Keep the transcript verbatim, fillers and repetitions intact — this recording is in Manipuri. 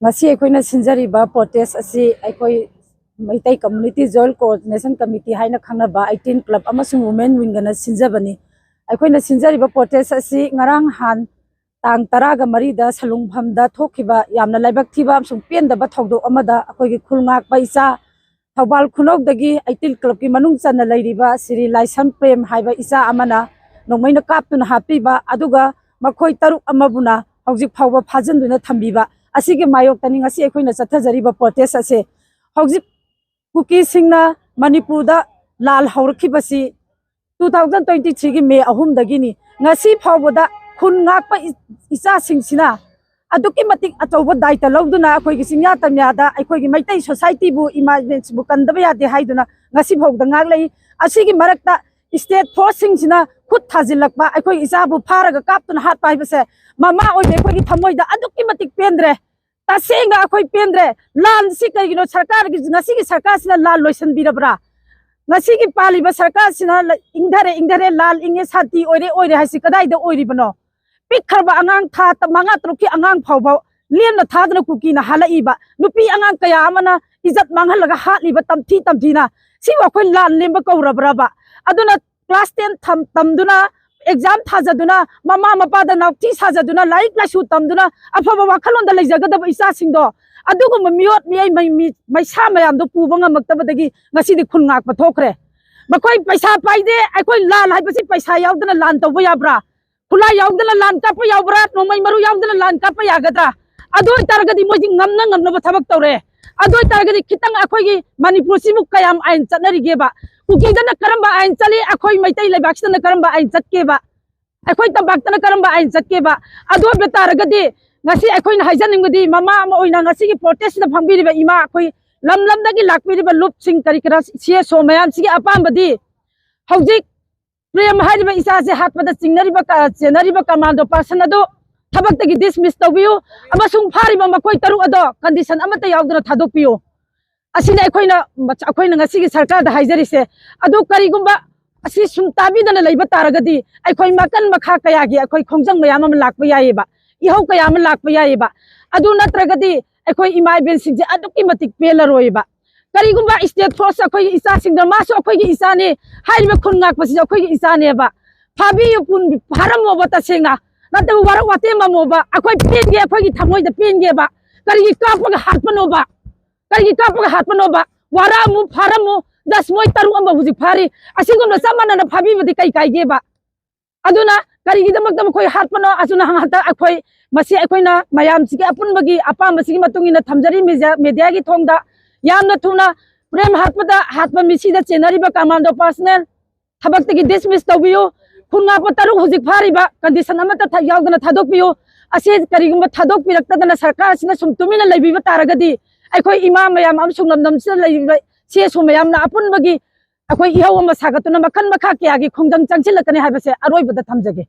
ꯉꯁꯤ ꯑꯩꯈꯣꯏꯅ ꯁꯤꯟꯖꯔꯤꯕ ꯄ꯭ꯔꯣꯇꯦꯁ ꯑꯁꯤ ꯑꯩꯈꯣꯏ Meitei community join coordination committee ꯍꯥꯏꯅ ꯈꯪꯅꯕ ꯑꯩꯇꯤꯟ ꯀ꯭ꯂꯕ ꯑꯃꯁꯨꯡ ꯋꯨꯃꯦꯟ ꯋꯤꯡꯒꯅ ꯁꯤꯟꯖꯕꯅꯤ꯫ ꯑꯩꯈꯣꯏꯅ ꯁꯤꯟꯖꯔꯤꯕ ꯄ꯭ꯔꯣꯇꯦꯁ ꯑꯁꯤ ꯉꯔꯥꯡ ꯍꯥꯟ ꯇꯥꯡ ꯇꯔꯥꯒ ꯃꯔꯤꯗ ꯁꯂꯨꯡꯐꯝꯗ ꯊꯣꯛꯈꯤꯕ ꯌꯥꯝꯅ ꯂꯥꯏꯕꯛ ꯊꯤꯕ ꯑꯃꯁꯨꯡ ꯄꯦꯟꯗꯕ ꯊꯧꯗꯣꯛ ꯑꯃꯗ ꯑꯩꯈꯣꯏꯒꯤ ꯈꯨꯜ ꯉꯥꯛꯄ ꯏꯆꯥ ꯊꯧꯕꯥꯜ ꯈꯨꯅꯧꯗꯒꯤ ꯑꯩꯇꯤꯟ ꯀ꯭ꯂꯕꯀꯤ ꯃꯅꯨꯡ ꯆꯟꯅ ꯂꯩꯔꯤꯕ ꯁ꯭ꯔꯤ ꯂꯥꯏꯁ꯭ꯔꯝ ꯄ꯭ꯔꯦꯝ ꯍꯥꯏꯕ ꯏꯆꯥ ꯑꯃꯅ ꯅꯣꯡꯃꯩꯅ ꯀꯥꯞꯇꯨꯅ ꯍꯥꯠꯄꯤꯕ, ꯑꯗꯨꯒ ꯃꯈꯣꯏ ꯇꯔꯨꯛ ꯑꯃꯕꯨꯅ ꯍꯧꯖꯤꯛ ꯐꯥꯎꯕ ꯐꯥꯖꯤꯟꯗꯨꯅ ꯊꯝꯕꯤꯕ ꯑꯁꯤꯒꯤ ꯃꯥꯌꯣꯛꯇꯅꯤ ꯉꯁꯤ ꯑꯩꯈꯣꯏꯅ ꯆꯠꯊꯖꯔꯤꯕ ꯄ꯭ꯔꯣꯇꯦꯁ ꯑꯁꯦ꯫ ꯍꯧꯖꯤꯛ ꯀꯨꯀꯤꯁꯤꯡꯅ ꯃꯅꯤꯄꯨꯔꯗ ꯂꯥꯜ ꯍꯧꯔꯛꯈꯤꯕꯁꯤ ꯇꯨ ꯊꯥꯎꯖꯟ ꯇ꯭ꯋꯦꯟꯇꯤ ꯊ꯭ꯔꯤꯒꯤ ꯃꯦ ꯑꯍꯨꯝꯗꯒꯤꯅꯤ꯫ ꯉꯁꯤ ꯐꯥꯎꯕꯗ ꯈꯨꯟ ꯉꯥꯛꯄ ꯏ-, ꯏꯆꯥꯁꯤꯡꯁꯤꯅ ꯑꯗꯨꯛꯀꯤ ꯃꯇꯤꯛ ꯑꯆꯧꯕ ꯗꯥꯏꯇ ꯂꯧꯗꯨꯅ ꯑꯩꯈꯣꯏꯒꯤ ꯆꯤꯡꯌꯥ ꯇꯝꯌꯥꯗ ꯑꯩꯈꯣꯏꯒꯤ ꯃꯩꯇꯩ ꯁꯣꯁꯥꯏꯇꯤꯕꯨ, ꯏꯃꯥ ꯏꯕꯦꯟꯁꯤꯕꯨ ꯀꯟꯗꯕ ꯌꯥꯗꯦ ꯍꯥꯏꯗꯨꯅ ꯉꯁꯤ ꯐꯥꯎꯕꯗ ꯉꯥꯛꯂꯛꯏ꯫ ꯑꯁꯤꯒꯤ ꯃꯔꯛꯇ ꯁ꯭ꯇꯦꯠ ꯐꯣꯔꯁꯁꯤꯡꯁꯤꯅ ꯈꯨꯠ ꯊꯥꯖꯤꯜꯂꯛꯄ, ꯑꯩꯈꯣꯏ ꯏꯆꯥꯕꯨ ꯐꯥꯔꯒ ꯀꯥꯞꯇꯨꯅ ꯍꯥꯠꯄ ꯍꯥꯏꯕꯁꯦ ꯃꯃꯥ ꯑꯣꯏꯕ ꯑꯩꯈꯣꯏꯒꯤ ꯊꯃꯣꯏꯗ ꯑꯗꯨꯛꯀꯤ ꯃꯇꯤꯛ ꯄꯦꯟꯗ꯭ꯔꯦ꯫ ꯇꯁꯦꯡꯅ ꯑꯩꯈꯣꯏ ꯄꯦꯟꯗ꯭ꯔꯦ꯫ ꯂꯥꯟꯁꯤ ꯀꯩꯒꯤꯅꯣ? ꯁꯔꯀꯥꯔꯒꯤ, ꯉꯁꯤꯒꯤ ꯁꯔꯀꯥꯔꯁꯤꯅ ꯂꯥꯟ ꯂꯣꯏꯁꯤꯟꯕꯤꯔꯕ꯭ꯔꯥ? ꯉꯁꯤꯒꯤ ꯄꯥꯜꯂꯤꯕ ꯁꯔꯀꯥꯔꯁꯤꯅ ꯂ-, ꯏꯪꯊꯔꯦ, ꯏꯪꯊꯔꯦ, ꯂꯥꯜ ꯏꯪꯉꯦ, ꯁꯥꯟꯇꯤ ꯑꯣꯏꯔꯦ, ꯑꯣꯏꯔꯦ ꯍꯥꯏꯁꯤ ꯀꯗꯥꯏꯗ ꯑꯣꯏꯔꯤꯕꯅꯣ? ꯄꯤꯛꯈ꯭ꯔꯕ ꯑꯉꯥꯡ ꯊꯥ ꯇ-, ꯃꯉꯥ ꯇꯔꯨꯛꯀꯤ ꯑꯉꯥꯡ ꯐꯥꯎꯕ ꯂꯦꯝꯅ ꯊꯥꯗꯅ ꯀꯨꯀꯤꯅ ꯍꯥꯠꯂꯛꯏꯕ, ꯅꯨꯄꯤ ꯑꯉꯥꯡ ꯀꯌꯥ ꯑꯃꯅ ꯏꯖꯠ ꯃꯥꯡꯍꯜꯂꯒ ꯍꯥꯠꯂꯤꯕ ꯇꯝꯊꯤ ꯇꯝꯊꯤꯅ꯫ ꯁꯤꯕꯨ ꯑꯩꯈꯣꯏ ꯂꯥꯟ ꯂꯦꯝꯕ ꯀꯧꯔꯕ꯭ꯔꯕ? ꯑꯗꯨꯅ ꯀ꯭ꯂꯥꯁ ꯇꯦꯟ ꯊꯝ-, ꯇꯝꯗꯨꯅ, ꯑꯦꯛꯖꯥꯝ ꯊꯥꯖꯗꯨꯅ, ꯃꯃꯥ ꯃꯄꯥꯗ ꯅꯥꯎꯊꯤ ꯁꯥꯖꯗꯨꯅ, ꯂꯥꯏꯔꯤꯛ ꯂꯥꯏꯁꯨ ꯇꯝꯗꯨꯅ, ꯑꯐꯕ ꯋꯥꯈꯜꯂꯣꯟꯗ ꯂꯩꯖꯒꯗꯕ ꯏꯆꯥꯁꯤꯡꯗꯣ, ꯑꯗꯨꯒꯨꯝꯕ ꯃꯤꯑꯣꯠ ꯃꯤꯑꯩ ꯃꯩ-, ꯃꯤ-, ꯃꯩꯁꯥ ꯃꯌꯥꯝꯗꯣ ꯄꯨꯕ ꯉꯝꯃꯛꯇꯕꯗꯒꯤ ꯉꯁꯤꯗꯤ ꯈꯨꯟ ꯉꯥꯛꯄ ꯊꯣꯛꯈ꯭ꯔꯦ꯫ ꯃꯈꯣꯏ ꯄꯩꯁꯥ ꯄꯥꯏꯗꯦ, ꯑꯩꯈꯣꯏ ꯂꯥꯟ ꯍꯥꯏꯕꯁꯤ ꯄꯩꯁꯥ ꯌꯥꯎꯗꯅ ꯂꯥꯟ ꯇꯧꯕ ꯌꯥꯕ꯭ꯔꯥ? ꯈꯨꯠꯂꯥꯏ ꯌꯥꯎꯗꯅ ꯂꯥꯟ ꯀꯥꯞꯄ ꯌꯥꯎꯕ꯭ꯔꯥ? ꯅꯣꯡꯃꯩ ꯃꯔꯨ ꯌꯥꯎꯗꯅ ꯂꯥꯟ ꯀꯥꯞꯄ ꯌꯥꯒꯗ꯭ꯔꯥ? ꯑꯗꯨ ꯑꯣꯏꯇꯥꯔꯒꯗꯤ ꯃꯣꯏꯗꯤ ꯉꯝꯅ ꯉꯝꯅꯕ ꯊꯕꯛ ꯇꯧꯔꯦ꯫ ꯑꯗꯨ ꯑꯣꯏꯇꯥꯔꯒꯗꯤ ꯈꯤꯇꯪ ꯑꯩꯈꯣꯏꯒꯤ ꯃꯅꯤꯄꯨꯔꯁꯤꯕꯨ ꯀꯌꯥꯝ ꯑꯥꯏꯟ ꯆꯠꯅꯔꯤꯒꯦꯕ? ꯀꯨꯀꯤꯗꯅ ꯀꯔꯝꯕ ꯑꯥꯏꯟ ꯆꯠꯂꯤ? ꯑꯩꯈꯣꯏ ꯃꯩꯇꯩ ꯂꯩꯕꯥꯛꯁꯤꯗꯅ ꯀꯔꯝꯕ ꯑꯥꯏꯟ ꯆꯠꯀꯦꯕ? ꯑꯩꯈꯣꯏ ꯇꯝꯄꯥꯛꯇꯅ ꯀꯔꯝꯕ ꯑꯥꯏꯟ ꯆꯠꯀꯦꯕ? ꯑꯗꯨ ꯑꯣꯏꯕ ꯇꯥꯔꯒꯗꯤ ꯉꯁꯤ ꯑꯩꯈꯣꯏꯅ ꯍꯥꯏꯖꯅꯤꯡꯕꯗꯤ, ꯃꯃꯥ ꯑꯃ ꯑꯣꯏꯅ ꯉꯁꯤꯒꯤ ꯄ꯭ꯔꯣꯇꯦꯁꯁꯤꯗ ꯐꯝꯕꯤꯔꯤꯕ ꯏꯃꯥ, ꯑꯩꯈꯣꯏ ꯂꯝ ꯂꯝꯗꯒꯤ ꯂꯥꯛꯄꯤꯔꯤꯕ ꯂꯨꯞꯁꯤꯡ, ꯀꯔꯤ ꯀꯔꯥ, ꯁꯤ ꯑꯦꯁ ꯑꯣ ꯃꯌꯥꯝꯁꯤꯒꯤ ꯑꯄꯥꯝꯕꯗꯤ ꯍꯧꯖꯤꯛ ꯄ꯭ꯔꯦꯝ ꯍꯥꯏꯔꯤꯕ ꯏꯆꯥꯁꯦ ꯍꯥꯠꯄꯗ ꯆꯤꯡꯅꯔꯤꯕ ꯀ-, ꯆꯦꯟꯅꯔꯤꯕ ꯀꯃꯥꯟꯗꯣ ꯄꯥꯔꯁꯟ ꯑꯗꯨ ꯊꯕꯛꯇꯒꯤ ꯗꯤꯁꯃꯤꯁ ꯇꯧꯕꯤꯌꯨ, ꯑꯃꯁꯨꯡ ꯐꯥꯔꯤꯕ ꯃꯈꯣꯏ ꯇꯔꯨꯛ ꯑꯗꯣ ꯀꯟꯗꯤꯁꯟ ꯑꯃꯠꯇ ꯌꯥꯎꯗꯅ ꯊꯥꯗꯣꯛꯄꯤꯌꯨ꯫ ꯑꯁꯤꯅꯤ ꯑꯩꯈꯣꯏꯅ, ꯑꯩꯈꯣꯏꯅ ꯉꯁꯤꯒꯤ ꯁꯔꯀꯥꯔꯗ ꯍꯥꯏꯖꯔꯤꯁꯦ꯫ ꯑꯗꯨ ꯀꯔꯤꯒꯨꯝꯕ ꯑꯁꯤ ꯁꯨꯝ ꯇꯥꯕꯤꯗꯅ ꯂꯩꯕ ꯇꯥꯔꯒꯗꯤ ꯑꯩꯈꯣꯏ ꯃꯀꯟ ꯃꯈꯥ ꯀꯌꯥꯒꯤ ꯑꯩꯈꯣꯏ ꯈꯣꯡꯖꯪ ꯃꯌꯥꯝ ꯑꯃ ꯂꯥꯛꯄ ꯌꯥꯏꯌꯦꯕ, ꯏꯍꯧ ꯀꯌꯥ ꯑꯃ ꯂꯥꯛꯄ ꯌꯥꯏꯌꯦꯕ꯫ ꯑꯗꯨ ꯅꯠꯇ꯭ꯔꯒꯗꯤ ꯑꯩꯈꯣꯏ ꯏꯃꯥ ꯏꯕꯦꯟꯁꯤꯡꯁꯦ ꯑꯗꯨꯛꯀꯤ ꯃꯇꯤꯛ ꯄꯦꯜꯂꯔꯣꯏꯕ꯫ ꯀꯔꯤꯒꯨꯝꯕ state force ꯑꯩꯈꯣꯏꯒꯤ ꯏꯆꯥꯁꯤꯡꯗ, ꯃꯥꯁꯨ ꯑꯩꯈꯣꯏꯒꯤ ꯏꯆꯥꯅꯤ, ꯍꯥꯏꯔꯤꯕ ꯈꯨꯟ ꯉꯥꯛꯄꯁꯤꯁꯨ ꯑꯩꯈꯣꯏꯒꯤ ꯏꯆꯥꯅꯦꯕ꯫ ꯐꯥꯕꯤꯌꯨ, ꯄꯨꯟ-, ꯐꯥꯔꯝꯃꯣꯕ ꯇꯁꯦꯡꯅ, ꯅꯠꯇꯕ ꯋꯥꯔꯛ ꯋꯥꯇꯦꯝ ꯑꯃꯣꯕ꯫ ꯑꯩꯈꯣꯏ ꯄꯦꯟꯒꯦ, ꯑꯩꯈꯣꯏꯒꯤ ꯊꯃꯣꯏꯗ ꯄꯦꯟꯒꯦꯕ꯫ ꯀꯔꯤꯒꯤ ꯀꯥꯞꯄꯒ ꯍꯥꯠꯄꯅꯣꯕ? ꯀꯔꯤꯒꯤ ꯀꯥꯞꯄꯒ ꯍꯥꯠꯄꯅꯣꯕ? ꯋꯥꯔꯛꯑꯝꯃꯨ, ꯐꯥꯔꯝꯃꯨ, just ꯃꯣꯏ ꯇꯔꯨꯛ ꯑꯃ ꯍꯧꯖꯤꯛ ꯐꯥꯔꯤ꯫ ꯑꯁꯤꯒꯨꯝꯅ ꯆꯞ ꯃꯥꯟꯅꯅ ꯐꯥꯕꯤꯕꯗꯤ ꯀꯩ ꯀꯥꯏꯒꯦꯕ? ꯑꯗꯨꯅ ꯀꯔꯤꯒꯤꯗꯃꯛꯇ ꯃꯈꯣꯏ ꯍꯥꯠꯄꯅꯣ? ꯑꯗꯨꯅ ꯍꯟꯗꯛ ꯑꯩꯈꯣꯏ, ꯃꯁꯤ ꯑꯩꯈꯣꯏꯅ ꯃꯌꯥꯝꯁꯤꯒꯤ ꯑꯄꯨꯟꯕꯒꯤ ꯑꯄꯥꯝꯕꯁꯤꯒꯤ ꯃꯇꯨꯡ ꯏꯟꯅ ꯊꯝꯖꯔꯤ media, mediaꯒꯤ ꯊꯣꯡꯗ꯫ ꯌꯥꯝꯅ ꯊꯨꯅ ꯄ꯭ꯔꯦꯝ ꯍꯥꯠꯄꯗ ꯍꯥꯠꯄ ꯃꯤꯁꯤꯗ ꯆꯦꯟꯅꯔꯤꯕ commando personnel ꯊꯕꯛꯇꯒꯤ dismiss ꯇꯧꯕꯤꯌꯨ꯫ ꯈꯨꯟ ꯉꯥꯛꯄ ꯇꯔꯨꯛ ꯍꯧꯖꯤꯛ ꯐꯥꯔꯤꯕ condition ꯑꯃꯠꯇ ꯊ-, ꯌꯥꯎꯗꯅ ꯊꯥꯗꯣꯛꯄꯤꯌꯨ꯫ ꯑꯁꯤ ꯀꯔꯤꯒꯨꯝꯕ ꯊꯥꯗꯣꯛꯄꯤꯔꯛꯇꯗꯅ ꯁꯔꯀꯥꯔ ꯑꯁꯤꯅ ꯁꯨꯝ ꯇꯨꯃꯤꯟꯅ ꯂꯩꯕꯤꯕ ꯇꯥꯔꯒꯗꯤ ꯑꯩꯈꯣꯏ ꯏꯃꯥ ꯃꯌꯥꯝ ꯑꯃꯁꯨꯡ ꯂꯝꯗꯝꯁꯤꯗ ꯂꯩꯔꯤꯕ ꯏꯆꯦꯁꯨ ꯃꯌꯥꯝꯅ ꯑꯄꯨꯟꯕꯒꯤ ꯑꯩꯈꯣꯏ ꯏꯍꯧ ꯑꯃ ꯁꯥꯒꯠꯇꯨꯅ ꯃꯈꯜ ꯃꯈꯥ ꯀꯌꯥꯒꯤ ꯈꯣꯡꯖꯪ ꯆꯪꯁꯤꯜꯂꯛꯀꯅꯤ ꯍꯥꯏꯕꯁꯦ ꯑꯔꯣꯏꯕꯗ ꯊꯝꯖꯒꯦ꯫